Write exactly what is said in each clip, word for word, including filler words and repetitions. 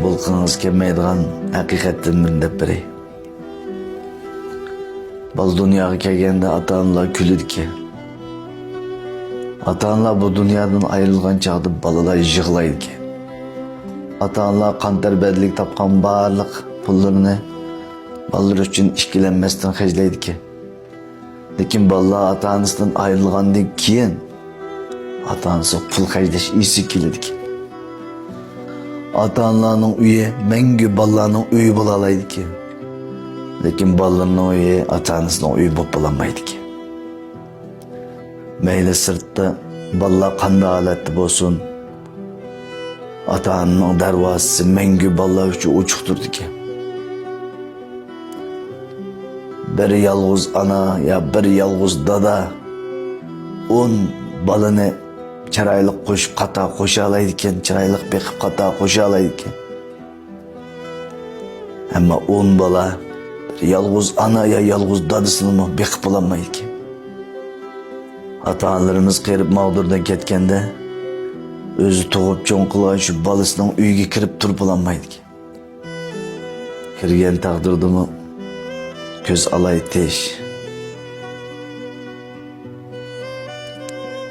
بولغىڭىز كەلمەيدىغان ھەقىقەتتىن بىرنى دەپ بېرەي. بالا دۇنياغا كەلگەندە ئاتا-ئانىلار كۈلىدىكەن. ئاتا-ئانىلار بۇ دۇنيادىن ئايرىلغان چاغدا بالىلار يىغلايدىكەن. ئاتا-ئانىلار قان تەر بەدىلىگە تاپقان بارلىق پۇللىرىنى بالىلىرى ئۈچۈن ئىككىلەنمەستىن خەجلەيدىكەن. لېكىن بالىلار ئاتا-ئانىسىدىن ئايرىلغاندىن كېيىن، ئاتا-ئانىسىغا پۇل خەجلەش ئېسىگە كېلىدىكەن. ئاتا-ئانىلارنىڭ ئۆيى مەڭگۈ بالىلارنىڭ ئۆيى بولالايدىكەن. لېكىن بالىلىرىنىڭ ئۆيى ئاتا-ئانىسىنىڭ ئۆيى بولۇپ بولالمايدىكەن. مەيلى سىرتتا بالىلار قانداق ھالەتتە بولسۇن، ئاتا-ئانىنىڭ دەرۋازىسى مەڭگۈ بالىلار ئۈچۈن ئوچۇق تۇرىدىكەن. بىر يالغۇز ئانا يا بىر يالغۇز دادا ئون بالىنى چىرايلىق قوشۇپ قاتار قوشالايدىكەن، چىرايلىق بېقىپ قاتار قوشالايدىكەن. ئەمما ئون بالا بىر يالغۇز ئانا يا يالغۇز دادىسىنىمۇ بېقىپ بولالمايدىكەن. ئاتا-ئانىلىرىمىز قېرىپ ماغدۇردىن كەتكەندە، ئۆزى تۇغۇپ چوڭ قىلغان شۇ بالىسىنىڭ ئۆيىگە كىرىپ تۇرۇپ بولالمايدىكەن. كىرگەن تەقدىردىمۇ كۆز ئالايتىش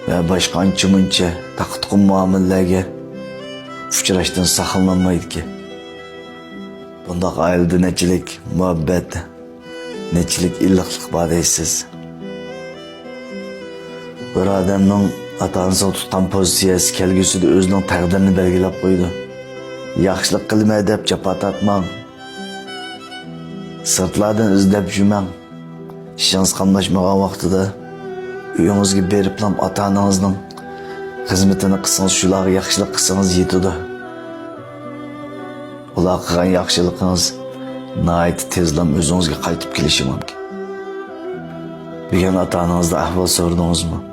ۋە باشقا ئانچە-مۇنچە تاقا-تۇقۇم مۇئامىلىلەرگە ئۇچراشتىن ساقلىنالمايدىكەن. بۇنداق ئائىلىدە نەچچىلىك مۇھەببەت، نەچچىلىك ئىللىقلىق بار دەيسىز. بىر ئادەمنىڭ ئاتا-ئانىسىغا تۇتقان پوزىتسىيەسى كەلگۈسىدە ئۆزىنىڭ تەقدىرىنى بەلگىلەپ قويىدۇ. ياخشىلىق قىلىمەن دەپ جاپا تارتماڭ. سىرتلاردىن ئىزدەپ يۈرمەڭ. ئىشىڭىز قاملاشمىغان ۋاقتىدا ئۆيىڭىزگە بېرىپلا ئاتا-ئانىڭىزنىڭ خىزمىتىنى قىلسىڭىز، شۇلارغا ياخشىلىق قىلسىڭىز يېتىدۇ. ئۇلار قىلغان ياخشىلىقىڭىز ناھايىتى تېزلا ئۆزىڭىزگە قايتىپ كېلىشى مۇمكىن. بۈگۈن ئاتا-ئانىڭىزدىن ئەھۋال سورىدىڭىزمۇ؟